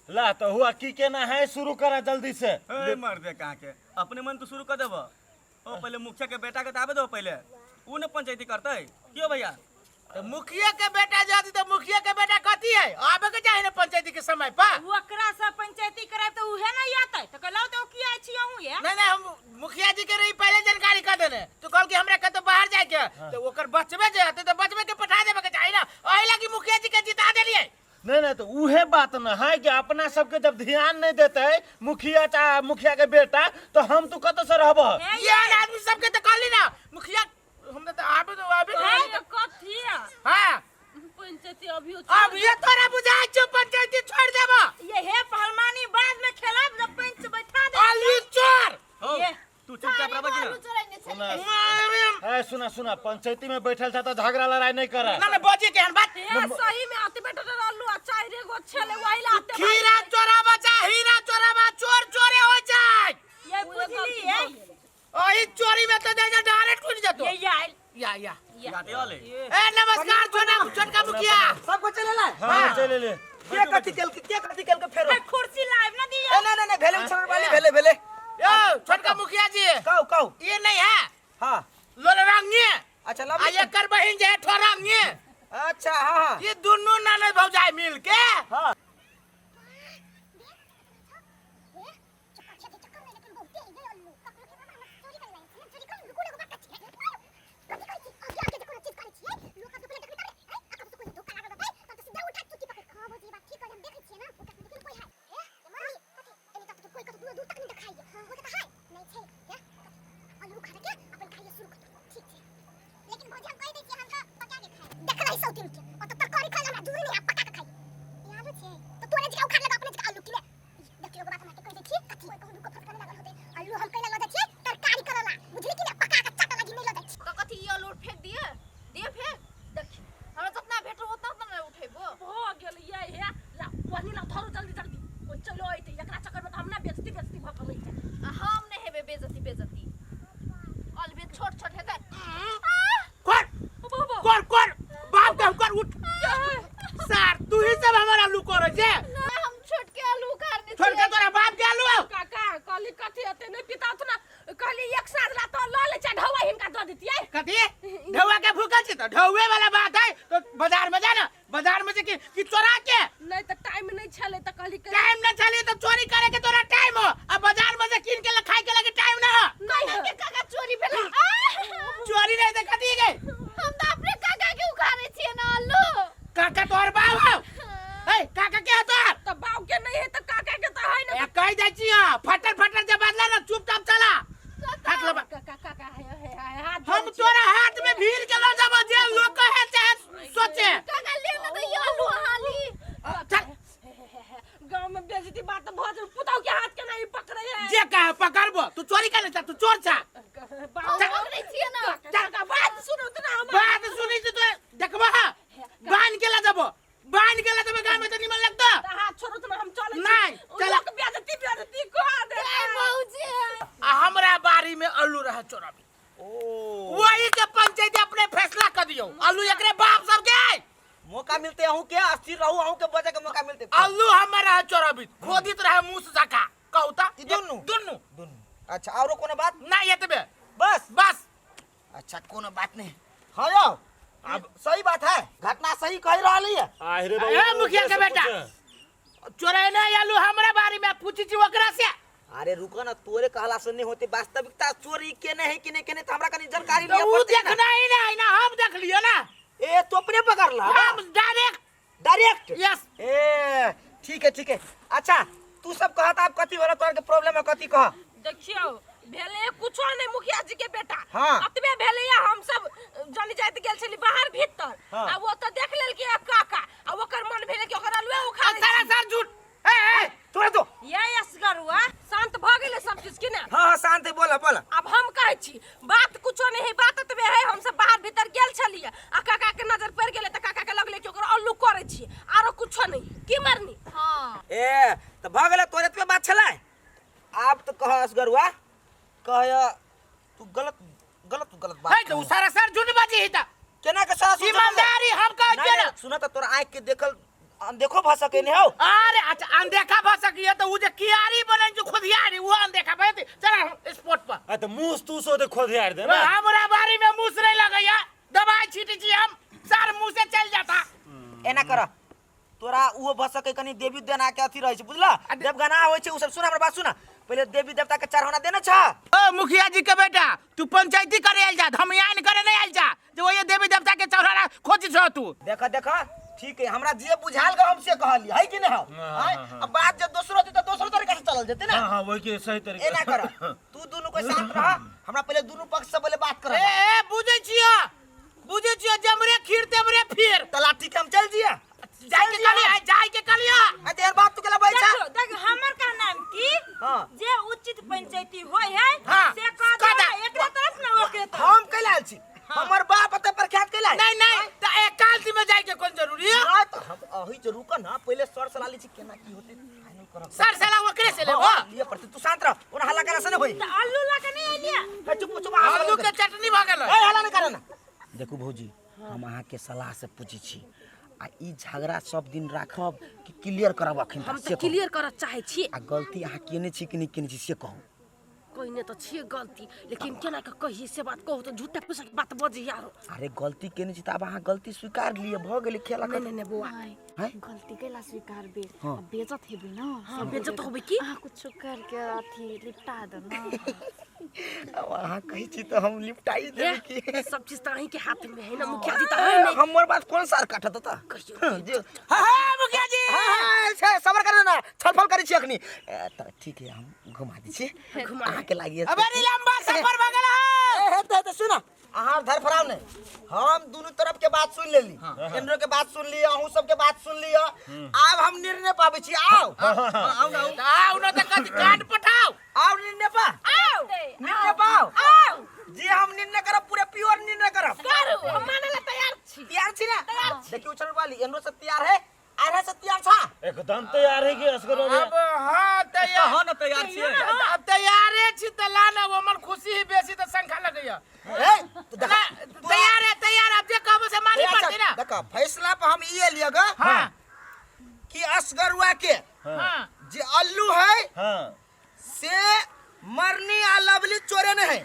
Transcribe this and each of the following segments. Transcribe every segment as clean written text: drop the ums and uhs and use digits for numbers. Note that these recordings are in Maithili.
ला तो हुआ की केना है, शुरू करा जल्दी से। ए मर दे कहाँ के अपने मन तो शुरू कर देबो। ओ पहले मुखिया के बेटा के तो आबे दो, पहले ऊ ने पंचायती करते क्यों भैया? तो मुखिया के बेटा जाती तो मुखिया के बेटा कथी है, आबे के चाही ना पंचायती के समय पर। ओकरा से पंचायती कराए तो उहे नहीं आते तो कहलाओ तो किया छी अहूं ये। नहीं नहीं, हम मुखिया जी के रही पहले जानकारी कर देने, तो कहल कि हमरा कतो बाहर जाए के, तो ओकर बचबे जे हते तो बचबे के पठा देबे के चाही ना, ओही लागी मुखिया जी के जिता देलिए। नहीं नहीं, तो उहे बात न है कि अपना सबके जब ध्यान नहीं देते मुखिया चाहे मुखिया के बेटा, तो हम तो कतो से रहब। ये आदमी सबके तो कहली ना मुखिया हमरा तो आबे तो आबे है तो कथी है? हां पंचायती अभी अब ये तोरा बुझाय छौ पंचायती छोड़ देबो। ये हे पहलवानी बाद में खेलब जब पंच बैठा दे। आलू चोर। हो ये। तू चुपचाप रह कि ना? सुना ए सुना सुना, पंचायती में बैठल था तो झगड़ा लड़ाई नहीं करा। ना ना बजे के हन बात। ये सही में आते बेटा तो आलू अच्छा रे गो छले वही लाते। खीरा चोराबा चा हीरा चोराबा, चोर चोरे हो जाए। ये बुझली है ओही चोरी में तो दे जा डायरेक्ट टूट जतो। ये आइल या या यादे वाले। ए नमस्कार छोटा छोटका मुखिया। सबको चलेला? हां चले ले। के कथी केल के कथी केल के फेरो ए कुर्सी लाइव ना दिया। ए ना ना ना, भेले छोड़ वाली भेले भेले। यो छोटका मुखिया जी कहू कहू। ये नहीं है। हां लोलरंगी। अच्छा लव। आ एकर बहिन जे है ठोरंगी। अच्छा हां हां। ये दोनों ननद भौजाई मिल के। हां। तो कथी ये आलू फेंक दिए दिए फेंक देखी हमरा जितना भेटल उतना उतना ने उठेबो। भ गेल ये हे ला पानी ला धरो जल्दी जल्दी ओ चलो आइते एकरा चक्कर में त हम ना बेइज्जती बेइज्जती भ गेलै। आ हम ने हेबे बेइज्जती बेइज्जती अलबे छोट छोट हेतै। कर कर कर बाप के कर उठ सर तू ही सब हमरा आलू करे छे। ना हम छोट के आलू उखाड़ने छोट के तोरा बाप के आलू हौ। काका कहली कथी हेतै नै पिता ना कहली एक साथ ला तो ल ले चा ढौआ हिनका द दितियै। कथी ढौआ के भूखल छी तो ढौए वाला बात है तो बाजार में जा ना, बाजार में से कि चोरा के नहीं तो टाइम नहीं छले तो कहली के टाइम न छले तो चोरी करे के तोरा टाइम हो, अब बाजार में से कीन के खाए के लगे टाइम ना हो। नहीं के काका चोरी भेल। चोरी नहीं तो कथी गई? हम तो अपने काका के उखाड़े छियै ना आलू। काका तोहर बाप हो? ए काका के हो तोहर? तो बाप के नहीं है तो काका के तो है ना। ए कह दै छी हां, फटर फटर जब बदला ना चुपचाप चला। हाथ लबा। काका काका है है है हाथ हम तोरा हाथ में भीड़ के ल जाबो, जे लोग कहे चाहे सोचे। काका ले ना तो ये आलू हाली। चल। गांव में बेइज्जती बात भ जाए, पुताऊ के हाथ के नहीं पकड़े है। जे कहे पकड़बो, तू चोरी करे छ, तू चोर छ। बाप चल। पकड़े छियै ना। चल। काका बात सुनो तो ना हम। बात सुनी छी तो देखबो हां, बांध के ल जाबो, बांध के ल जाबो गांव में तो निमन लगतो। हाथ छोड़ो तो ना हम चले। नहीं, चल। लोग बेइज्जती बेइज्जती कह दे। ए भौजी आ हमरा बारी में आलू रहे चोराबी। ओ वही के पंचायत अपने फैसला कर दियो, आलू एकरे बाप सब के मौका मिलते अहूं के अस्थिर रहू, अहूं के बजे के मौका मिलते। आलू हमरा रहे चोराबी, खोदित रहे मुंह जका कहू ता ई दुनू? दुनू दुनू। अच्छा औरो कोनो बात? नहीं एतबे बस बस। अच्छा कोनो बात नहीं। हाँ यो अब सही बात है, घटना सही कह रही है। आहे रे ए, मुखिया के बेटा। चोराई नहीं आलू हमरा बारी में पूछी छी ओकरा से। अरे रुको ना, तोरे कहला से नहीं होते, वास्तविकता चोरी के नहीं कि नहीं के नहीं तो हमरा कनी जानकारी तो लिया ऊ पड़ते ना। देखना ही नहीं ना, हम देख लियो ना। ए तो अपने पकड़ ला। हम डायरेक्ट। डायरेक्ट? यस। ए ठीक है ठीक है। अच्छा तू सब कहत आप कथी वाला तोर के प्रॉब्लम है कथी कह? देखियो भेले कुछो नहीं मुखिया जी के बेटा। हाँ। अतबे भेले या हम सब जनी जाइत गेल छली बाहर भीतर। हाँ। आ वो तो देख लेल कि काका आ ओकर मन भेले कि ओकर आलुए उखाड़े सारा छी। सार झूठ। ए, ए, तोरा तो। ये असगरुआ शांत भ गेलै सब चीज की ना? हाँ हाँ शांत है, बोला बोला। अब हम कहै छी बात कुछो नहीं है, बात एतबे है हम सब बाहर भीतर गेल छलियै आ काका के नजर पड़ि गेलै त काका के लगलै कि ओकर अल्लू करै छी आरो कुछो नहीं की मरनी। हाँ। ए त भ गेलै तोरे एतबे बात छलै। आब तो कह असगरुआ कह तू गलत गलत गलत बात है तो उ सारा सार झूठ बाजी है त। केना के सारा सुन ईमानदारी हम कहै नहीं, छियै ना। नहीं, सुन त तोरा आँख के देखल अनदेखो भ सके नहीं हो। अरे अच्छा अनदेखा सकिए तो उ जे कियारी बनन जो खोदियारी वो अनदेखा भए चल स्पॉट पर। आ तो मुँह तू सो दे खोदियार दे ना। हमरा बारी में मुस नहीं लगैया, दवाई छीटी छी हम, सार मुंह से चल जाता। एना कर तोरा उहो भ सकै कनी देवी देना के अथी रहै छै, बुझला? देवगना होइ छै उ सब। सुन हमर बात सुन, पहिले देवी देवता के चढ़ौना देने छ। ओ मुखिया जी के बेटा, तू पंचायती करे आयल जा, धमियान करे नहीं आयल जा, जे ओये देवी देवता के चढ़ौना खोजी छ तू। देख देख ठीक है, हमरा जे बुझाल ग हम से कहली है कि नहीं? हाँ, हां, हाँ, अब बात जब दोसरो होते त दोसरो तरीका से चलल जेते ना। हाँ हाँ वही के सही तरीका। एना कर तू दुनू को शांत रह, हमरा पहिले दुनू पक्ष से पहिले बात कर। ए ए बुझै छियो, बुझै छियो, जमरे खीर तेमरे फिर तलाठी के हम चल जिया, जाय के कहलिया, जाय के कहलिया। आ देर बात तू केला बैठा। देखो देख हमर कहना है कि हाँ। जे उचित पंचायती होय है हाँ, से कह कह दे, दे। एकरा तरफ ना ओकरे तरफ। हम कैला आयल छी, हमर बाप एते प्रख्यात कैला। नहीं नहीं त एकांत में जाय के कोन जरूरी है? हाँ, तो हम अही जरूर कर ना, पहिले सर सलाह ली छी केना की होते फाइनल करब। सर सलाह ओकरे से लेबो। हाँ, लिए पड़ते, तू शांत रह, ओना हल्ला करा से नहीं होई। त आलू ला के नहीं एलिया? ए, चुप चुप, अहाँ आलू के चटनी भ गेलै। ए हल्ला नहीं करा ना। देखू भौजी, हम अहाँ के सलाह से पूछै छी, आ ई झगड़ा सब दिन राखब कि क्लियर करब अखन? हम से तऽ कहू। क्लियर करऽ चाहै छी। आ गलती अहाँ केने छी कि नहि केने छी से कहू। कहने तऽ छियै गलती, लेकिन केना के कहियै से बात? कहू तऽ झूठे फूसे के बात बजै यारो। अरे गलती केने छी तऽ आब अहाँ गलती स्वीकार लिअ, भऽ गेलै खेल। नहीं नहीं नहीं बौआ। नहीं, हैं? गलती कैला स्वीकार बे? हाँ। बेइज्जत हेबी ना। हाँ, बेइज्जत होबै की? अहाँ कुछ करके अथी निपटा दो ना। आब अहाँ कहै छी तऽ हम लिपटाई देबै की? ए, सब चीज तऽ अहीं के हाथ में है ना मुखिया जी, तऽ है नहीं। हमर बात कोन सार काटत तऽ? कहियौ। जे हाँ हाँ मुखिया जी। हाँ, हाँ, छै, सबर कर ना, छलफल करै छी अखनी। ए, तऽ ठीक है, हम घुमा दै छी घुमा। अहाँके लागिए। अबे रे लंबा सफर भ गेल है। ए, हेतै, हेतै, सुन अहाँ धरफड़ाउ नहि, हम दुनू तरफ के बात सुन लेली, केंद्रो के बात सुन लिअ, अहूँ सबके बात सुन लिअ, आब हम निर्णय पाबै छी। आउ आउ ना, आउ। आउ न त कथी कान पठाउ। आउ निर्णय पा, आउ निर्णय पाउ। आउ जे हम निर्णय करब पूरे प्योर निर्णय करब। करू, हम माने ला तैयार छी। तैयार छी ना? देखियौ उछल वाली एनरो से तैयार है, आरे से तैयार छा? एकदम तैयार है कि असगर हो अब हाँ तैयार। हाँ ना, तैयार छियै। अब तैयारे छी त ला ना, वो मन खुशी ही बेसी त शंखा लगैया। ए तो देख, ना, तैयार है, तैयार। अब जे कहबो से मानी पड़ते ना। देख फैसला पर हम ई एलियै ग हाँ कि असगरुआ के हाँ जे अल्लू है हाँ से मरनी आ लवली चोरे नहीं है।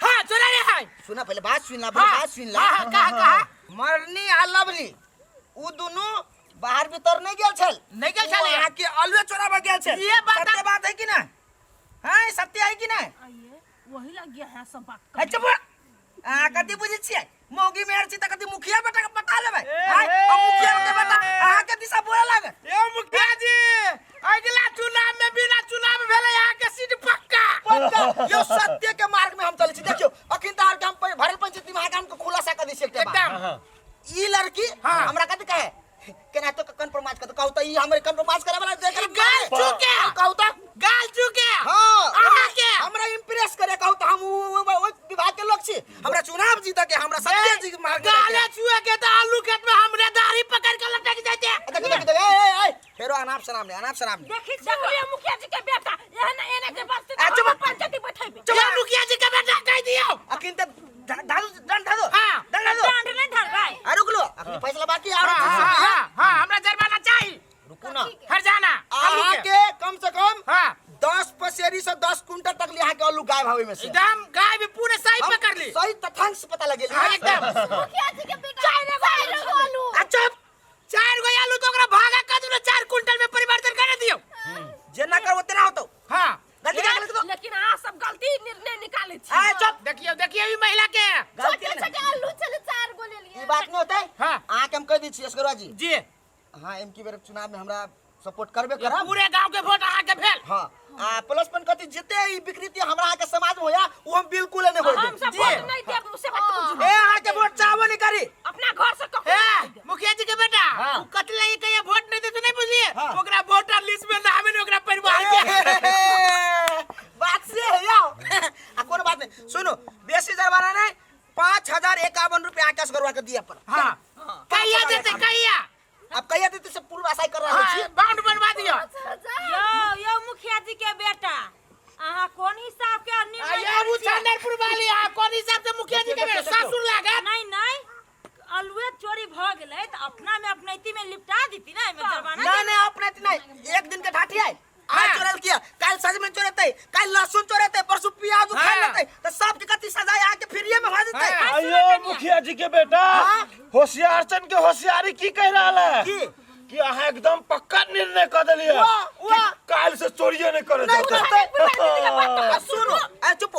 हाँ चोरा रे है। सुना पहले बात सुन ला, पहले हाँ बात सुन ला। हाँ हाँ, कहा कहा। मरनी आ लवली उ दुनू बाहर भीतर नहीं गेल छल। नहीं गेल छल। उ अहाँ के अलुए चोराबा गेल छल। ये बात सत्य बात है कि ना? हाँ सत्य है कि ना? आइए वही लग गया है सब बात। है चुप। अहाँ कथी बुझै छियै? मौगी मेहर छी तऽ कथी मुखिया बेटा के पटा लेबै? आँय, आ मुखिया के बेटा अहाँ के दिशा बोले लागत। ए मुखिया जी, अगला चुनाव में बिना चुनाव भेले अहाँ के सीट पक्का। पक्का। यो सत्य के मार्ग में हम चलै छी। देखियौ अखन तऽ अहाँके हम भरल पंचायती में अहाँके हम खुलासा कऽ दै छी एकटा बात। एकदम। ई लड़की हाँ। हमरा कथी कहे, केना तो कंप्रोमाइज कर, कहू तऽ ई हमरे कंप्रोमाइज करे वाला देख। गाल चूके। कहू तऽ गाल चूके। हाँ अहाँ के हमरा इम्प्रेस करे, कहू तऽ हम ओहि विभाग के लोग छी, हमरा चुनाव जीत के हमरा सत्य जी के मार्ग में गाले चुए के त आलू खेत में हमरे दाढ़ी पकड़ के लटक जाते। देख देख देख, ए ए ए फेरो अनाप शनाप नहीं, अनाप शनाप नहीं। देखी देखलिए मुखिया जी के बेटा एहन एना के बात से आ, चुप। पंचायती बैठेबे। ये मुखिया जी के बेटा कह दियो। अखिन त धादू दंड धादू। हाँ। दंड धादू। डांड नहीं धरबै। आ रुक लो, अखनी फैसला बाकी आ। हाँ हाँ हाँ हाँ हमरा जरिमाना चाहिए। रुकू ना। हरजाना आलू अहाँ के। के कम से कम हाँ 10 पसेरी से 10 क्विंटल तक ले अहाँ के आलू गायब हवे में से। एकदम गाय भी पूरे सही हम पकड़ ली। सही तथ्यांक से पता लगे। हाँ एकदम। मुखिया जी के बेटा चार गो आलू। आ चुप। चार गो आलू तो ओकरा भागा कर दू, 4 क्विंटल में परिवर्तन कर दियो। जेना करबो तेना होतो। हाँ गलती का गलती तो लेकिन अहाँ सब गलती निर्णय निकालै छी। आ चुप। देखियो देखियो ई महिला के गलती छोटे नहीं। छोटे आलू चले चार गो ले लिए। ई बात नहीं होते। हाँ। अहाँ के हम कह दै छी असगरवा जी। जी। हाँ एम की बेर चुनाव में हमरा सपोर्ट करबे करब। पूरे गांव के वोट अहाँ के भेल। हाँ आ प्लस पॉइंट कथी जिते ई विकृति हमरा अहाँ के समाज में होया उ हम बिल्कुल नहीं होय हम सब जी। वोट नहीं देब से बात बुझू। ए अहाँ के वोट चाहबो नहीं करी। अपना घर से ककरो ए नहीं देब। मुखिया जी के बेटा हाँ। उ कथी लगी कहिए वोट नहीं दे तो नहीं बुझलिए। हाँ। ओकरा वोटर लिस्ट में नाम नहीं, ओकरा परिवार के। बात से है याओ। आ कोनो बात नहीं, सुनो बेसी जरिमाना नहीं, 5051 रुपया आकाश गरुआ के दिया पर। हाँ कहिया देते कहिया? अब कहिया देते से पूर्व आशा कर रहल छी। हाँ, बाउंड बनवा दियो। यो यो मुखिया जी के बेटा अहाँ कोन हिसाब के निर्णय आया करै उ छियै? चंदनपुर वाली आ कोन हिसाब से मुखिया जी के बेटा सासुर लागत? नहीं नहीं, आलुए चोरी भ गेलै त अपना में अपनैती में लिपटा दीती ना, एमे जरिमाना नहीं नहीं अपने नहीं, एक दिन के ढाठी है आज चोरल किया काल सजमन चोरेतै काल लहसुन चोरेतै परसों प्याज उखाड़ हाँ। लेतै त सब के कथी सजा यहाँ के फ्रीए में हो जेतै हाँ। अयो मुखिया जी के बेटा हाँ? होशियार चन के होशियारी की कह रहल है की? कि अहाँ एकदम पक्का निर्णय कर देलिए वाह, वाह। काल से चोरिए नहीं करे नहीं जाते। करतै। आ सुनो आ चुप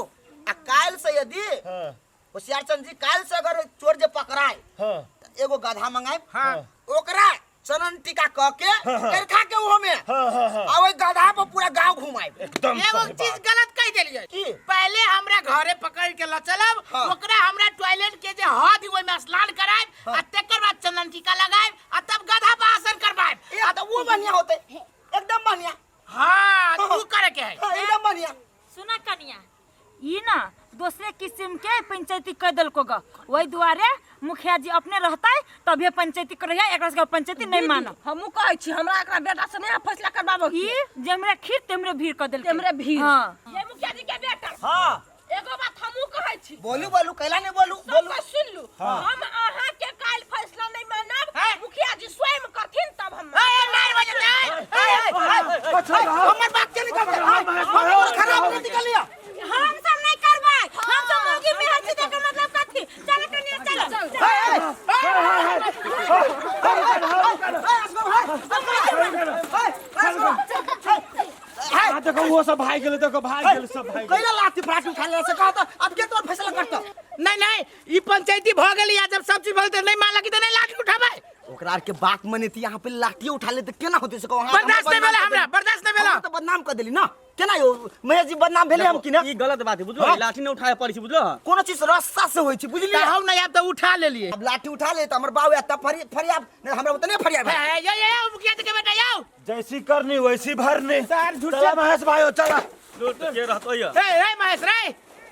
आ काल से यदि हाँ, होशियार चंद जी काल से अगर चोर जे पकड़ाए हाँ, त एगो गधा मंगाए हाँ। ओकरा चनन टीका क के करखा के ओहो में हाँ, हाँ, हाँ। आ ओइ गधा पर पूरा गांव घुमाए एकदम एगो सही चीज बात। गलत कह देलिए की? पहले हमरा घरे पकड़ के ल चलब हाँ। ओकरा हमरा टॉयलेट के जे हद ओइ में स्नान करायब आ तकर बाद चंदन टीका लगायब आ तब गधा पर आसन करवायब ए त वो बढ़िया होते एकदम बढ़िया हाँ तू करे के है हाँ, एकदम बढ़िया सुना कनिया ई ना दूसरे किस्म के पंचायती कर देलको ग वही दुआरे मुखिया जी अपने रहता तभे पंचायती करैया एकरा सबके पंचायती नहीं मानब। हमहूँ कहै छी हमरा एकरा बेटा से नहीं फैसला करबाबो ई जेमरे खीर तेमरे भीड़ कर देलकै। तेमरे भीड़। हाँ। ये मुखिया जी के बेटा। हाँ। एगो बात हमहूँ कहै छी। बोलू बोलू कैला नहीं बोलू बोलू। सबके सुन लू। हम अहाँ के काल्हि फैसला नहीं मानब। हैं? मुखिया जी स्वयं करथिन तब हम ए, नहीं बजते, ए, ए, अच्छा, हमर बात के निकल हमर खराब नहीं निकलिया। हम सब नहीं करबै हम सब मौगी में हंसी दे के मतलब कथी चल कनिया चल। हाँ, देखो वो सब भाग गेलै देखो भाग गेलै सब भाग गेलै। कैला लाठी फराठी उठा ले से कहता अब के तोर फैसला करता। नहीं नहीं ई पंचायती भ गेली आ जब सब चीज भऽ गेल त नहीं मानलक त नहीं लाठी उठाबै। ओकरा आर के बात मनेती यहाँ पे लाठी उठा ले त केना होते से कहो बर्दाश्त नहीं भेलै हमरा बर्दाश्त नहीं भेलै। तो बदनाम कर देली ना केना यो महेश जी बदनाम भेलै हम कि ना? ई गलत बात है बुझलो हाँ। लाठी नहीं उठाए पड़ी छै बुझलो। कोनो चीज रस्सा से होई छै बुझलिए। त हम नहीं आब त उठा लेलिए। अब लाठी उठा ले त हमर बाऊ या त फरी फरियाब नहीं हमरा उतने फरियाब। ए ये ये मुखिया जी के बेटा यौ जैसी करनी वैसी भरनी। सर, झूठ चला महेश भाई हो चला। लूट के रहतो ये। रे रे महेश रे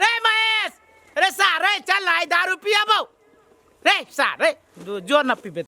रे महेश रे सार रे चल आई दारू पियाबो रे सार रे जो न पीबे।